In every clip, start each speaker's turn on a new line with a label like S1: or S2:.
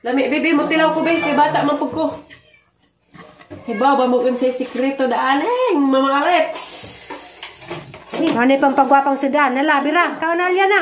S1: Lami, bibi, mo tilaw ko, be. Kay bata man pud ko. Hibaw ba mo unsay sikreto daaning, Mama Alex?
S2: Ano pang pagwapang sudan? Nala, bira, kaunalya na.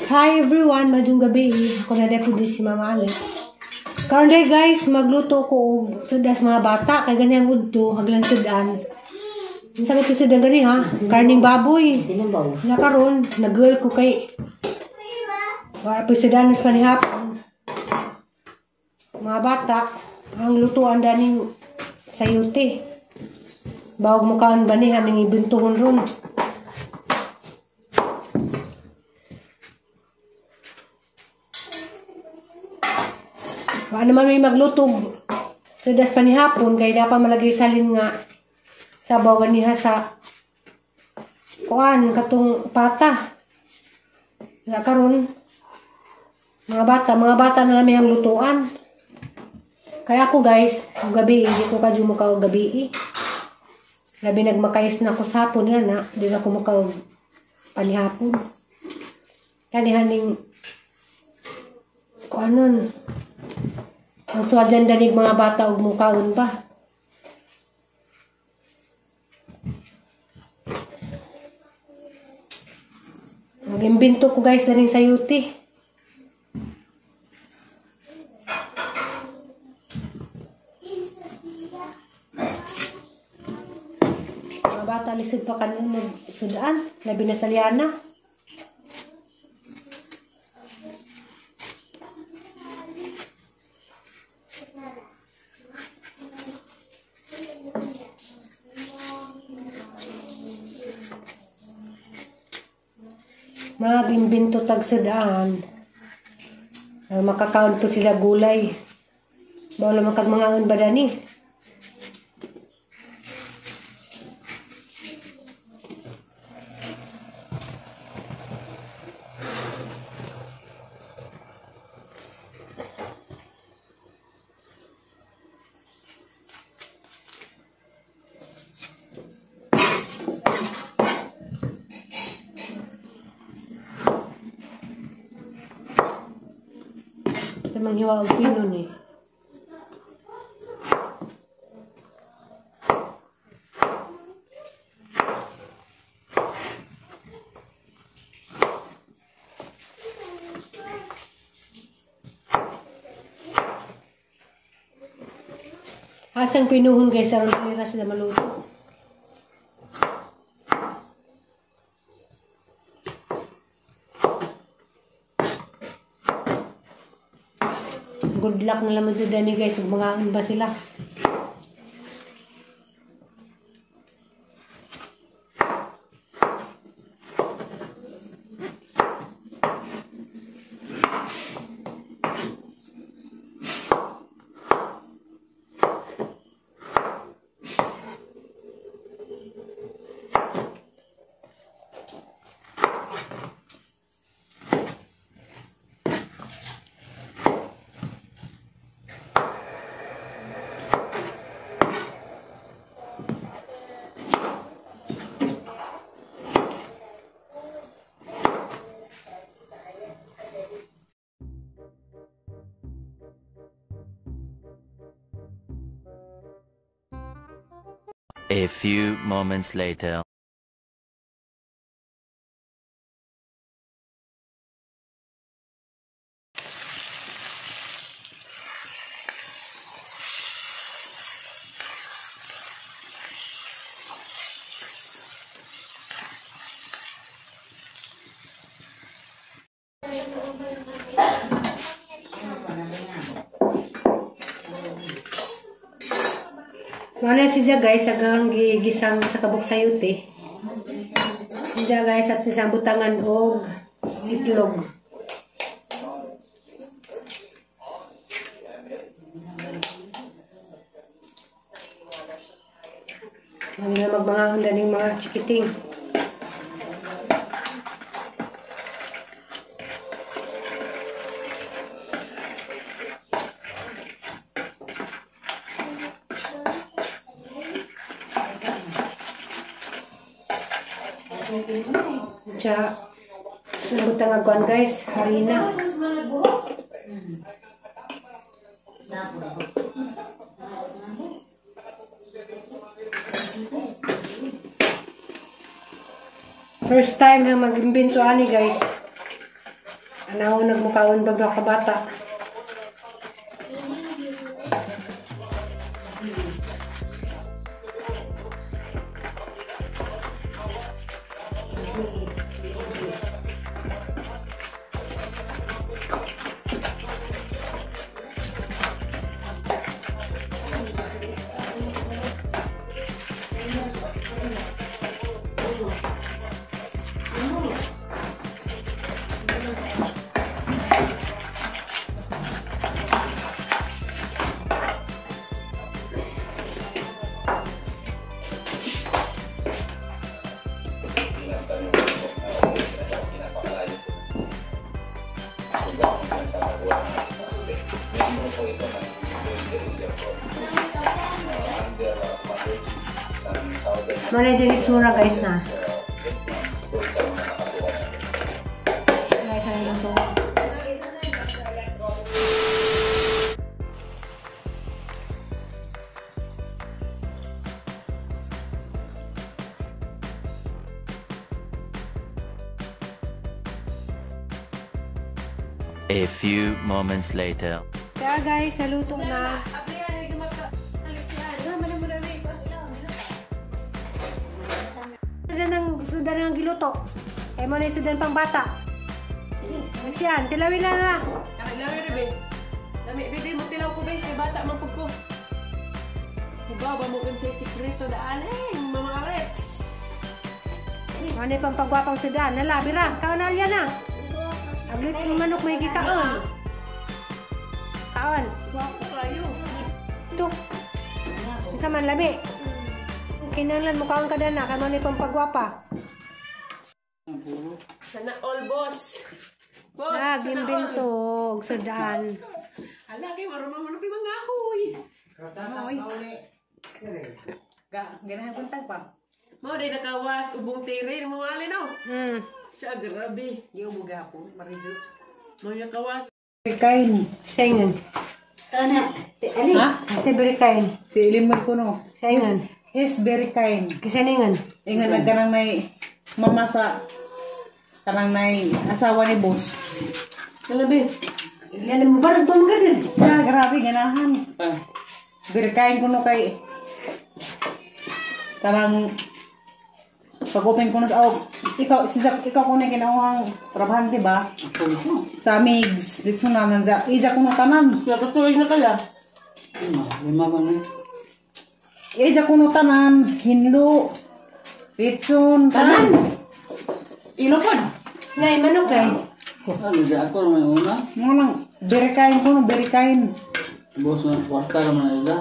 S2: Hi everyone, maayong gabi. Ako na dai pud si Mama Alex. Karon day guys, magluto ko og sudas mga bata kay gani ang udto haglang sudan. Unsa ba sudan gani ha? Karning baboy. Na karon nagul ko kay wala pa sudan sa panihapon. Mga bata ang lutuan daning sayute. Bawog mo kaon ba ni haning ibintuhon ron. Wala naman may maglutog sudas panihapon kay dapat malagay salin nga sabaw ganiha sa kuan katong pata. Nga karon mga bata na namin ang lutuan. Kaya ako guys, og gabi di ko kadyo mo og gabi. Labi nagmakayis na ako sa hapon nga na, di na ko makaog panihapon. Kanihaning kuanon. Ang swadyan danig mga bata og mukaon pa. Mag-imbento ko guys daning sayuti. Mga bata lisod pa kanon magsudan, labi na sa liana. Mag-imbento tag sudaan. Makakaon po sila gulay. Bawal makag mangaon ba dani? Manghiwa og pino ni. Asang pinuhon guys aron dili ra sila maluto. Good luck na lang dani guys, ug mangaon ba sila.
S3: A few moments later.
S2: Wala siya guys, agang gigisang sa kabok sayute. Siya guys, at isang butangan og itlog. Ang na magmangahon daning mga chikiting. Siya, nabutang aguan guys, harina. First time na mag-imbento ani guys. Anaw nagmukaon bagyo ka bata. Muna dyan itsura guys na. Guys, ano lang to?
S3: A few moments later.
S2: Kaya guys, naluto na. Sudan ng giluto. Eh mo na sudan pang bata. Siyan, tilawin na na.
S1: Lami rin be. Lami bebe mo tilaw ko be kay bata man pud ko. Hibaw ba mo unsay sikreto daan eh, Mama Alex.
S2: Ano pang pagwapang sudan? Nala, bira, kaon na na. Aglit yung manok may gikaon. Kaon.
S1: Gwapo kayo.
S2: Ito. Isa man lami. Kinahanglan mo kaon ka dana kay mo ni pang pagwapa.
S1: Sana all boss. Boss, sana all.
S2: Nagimbento og sudan.
S1: Hala kay marunong mo na mga ahoy.
S4: Ganahan buntag pa.
S1: Mao day nakawas ubong tire mo ali no. Sa grabe.
S4: Giubo gahapon, marijo.
S1: Mao nakawas.
S4: Kain.
S2: Sengan.
S4: Ha?
S2: Si very kind.
S4: Si Ilimon ko no.
S2: Sengan.
S4: He's very kind.
S2: Kisaningan.
S4: Ingan na kanang nay mama sa kanang nay asawa ni boss.
S1: Hala be.
S2: Yan mo barag pa mga din.
S4: Ah, grabe ganahan. Very kind kuno kay kanang pag-open ko na sa oh, ikaw sinsa ikaw kuno kinauhang trabahante ba? Sa Migs dito na nanza isa kuno tanan.
S1: Nakatuloy na kala.
S5: Lima ba na?
S4: Isa kuno tanan hinlo litson tanan.
S1: Ilo pod.
S2: Nay manok kay.
S5: Ano siya? Ako naman yung una.
S4: Mo lang very kind kuno very kind.
S5: Boss na kwarta naman na ila.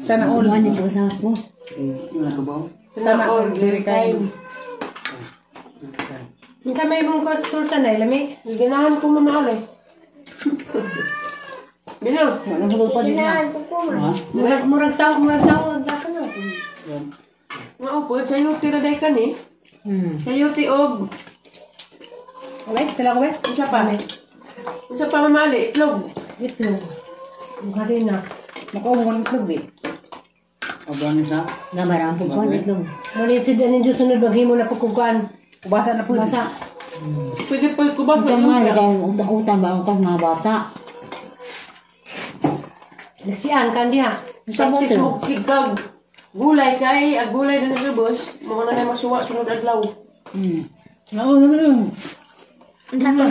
S4: Sana all.
S5: Yung nakabaw.
S4: Sana all very kind.
S2: Unsa may imong kosturta nay lami?
S1: Ganahan ko Mama Ale. Binaw.
S5: Ano sa pa din na? Ha?
S2: Murag murag tawo ang lasa na.
S5: Yan.
S1: Nga po, sayote ra day kan eh. Sayote og
S4: Okay, tila ko ba?
S1: unsa pa? Unsa pa Mama Ale? Itlog.
S2: Itlog. Ug harina.
S4: Makaubo man itlog eh.
S5: Aba ni siya?
S2: Mo ni si Danin Diyos sunod maghimo na pagkukuan.
S4: Ubasa na po.
S2: Basa.
S1: Pwede pa ko ba sa lumpia?
S2: Nagsian kan diha.
S1: Practice mo sigag. Gulay kay ag gulay din sa boss, mo na may masuwa sunod adlaw.
S4: Oo naman yun.
S1: Gaan na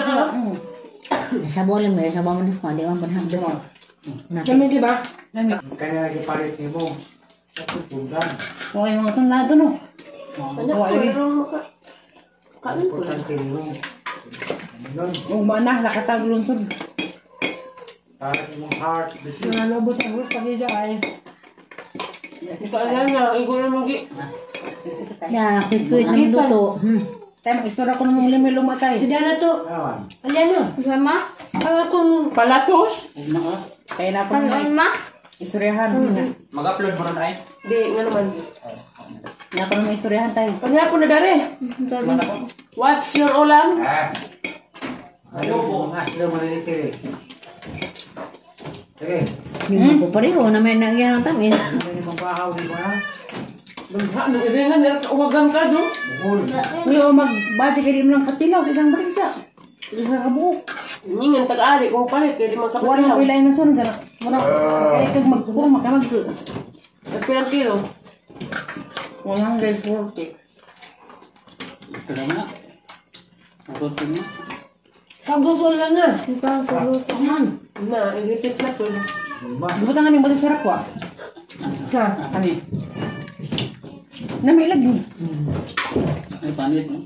S1: ka.
S2: Lami di ba?
S6: Kanya lagi palit nimo. Tundan.
S4: Okay, mga tunado no.
S1: Anak ko pero maka kain ko.
S6: Importante nimo. Nun,
S4: Ug mana lakatag lunsod.
S6: para imong heart disease.
S2: Nalabot ang gusto pag ay.
S1: Ikaw na, igo na mo gi.
S7: Ya, quick ng luto.
S4: Tayo mag-istorya ko namang lima lumatay.
S2: Sudah na to.
S6: Awan.
S2: Alyan no.
S7: Sama?
S2: Ang akong
S1: Palatos.
S5: Huwag na ka.
S4: Kaya na ako ng istoryahan.
S8: Mag-upload mo ron ay?
S1: Di nga naman.
S4: Nga ko naman istoryahan tayo.
S1: Kanya po na dare. What's your ulam?
S6: Adobo. Mas daw manitiri. Sige.
S7: Yung ko pareho na may nagyan ang tamis.
S6: Ano ni mong kahaw di ba?
S1: Bagha, nung iringan, meron ka uwagan ka, no?
S6: Bukol.
S4: Uy, o mag-budget kayo di mo lang katilaw sa isang balik siya. Isa ka buok.
S1: Ningan tag-ari kung palit, kaya di man
S4: Wala
S1: kapatilaw.
S4: ko ilain ng sunod. Wala. Kaya kag magkurma ka mag
S1: Nagpilang kilo?
S4: 140.
S5: Ito na. Ako na.
S2: Pagugol lang na.
S1: Na, i-repeat na po.
S4: Gusto nga ning balik sarap ko.
S2: Ha.
S4: Ani. Na may ilag yun.
S5: Ay, panit, no?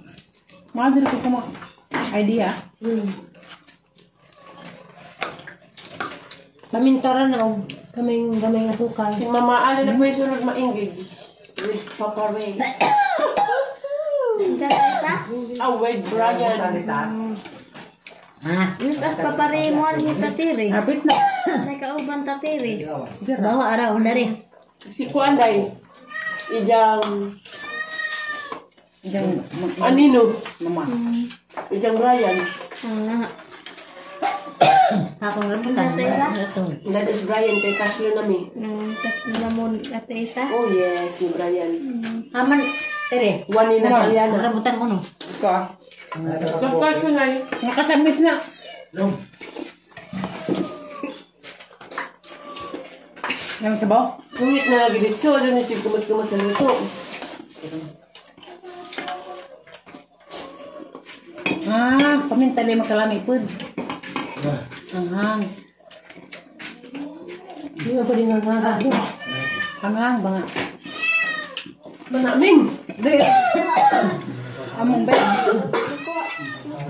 S4: Mga dito ko kuma idea.
S2: Pamintara na og kaming gamay nga asukal.
S1: Si Mama Ali na po yung sunod maingig. With Papa Ray. Ah, with Brian.
S7: Ha?
S8: Miss as papare mo ang tatiri.
S4: Apit na.
S8: Sa kauban tatiri.
S7: Bawa araw na rin.
S1: Si Kuanday. Ijang
S4: Diyan
S1: Anino.
S4: mama.
S1: Ijang Brian.
S8: Ah,
S7: Akong rambutan.
S1: That is Brian kay Caslo nami.
S8: Namon ate isa.
S1: Oh yes, ni Brian.
S7: Aman, tere.
S1: Wani na Aliana.
S7: Rambutan ko no.
S4: Ka.
S1: Kakay ko na.
S4: Nakatamis na.
S6: Dong.
S4: Yang sabaw.
S1: Pungit na lagi dito. Doon ni si kumot-kumot sa luto.
S4: Ah, paminta ni makalami pud. Anghang.
S2: Di ba pwede nga nga.
S4: Anghang ba nga.
S1: Manaming.
S4: Dili. Among be.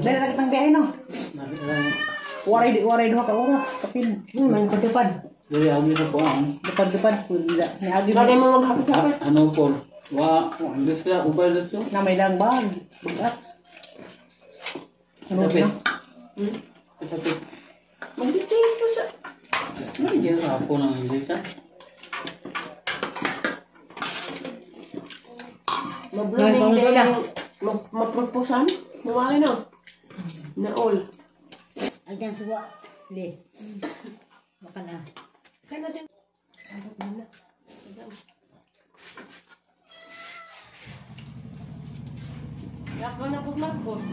S4: Dili ra kitang biyahe no. Waray waray duha ka oras kapin.
S2: Man pagkapad.
S5: Dili, ako nito po ang.
S4: Lupad-lupad pud ni agi
S1: Lagi mo maghapit-hapit.
S5: Ano po? Wa, gusto, ubay gusto.
S4: na may lang bag. Bugat. Ano
S5: Tapit.
S4: na?
S5: Tapit.
S1: Magdito ko sa...
S5: Ako nang hindi ka.
S1: Mablooming day yung maproposan. Mawali na. Na all.
S7: Aldan suwa. Le. Baka na.
S1: Kaya na dyan. Lako na po, Marcos.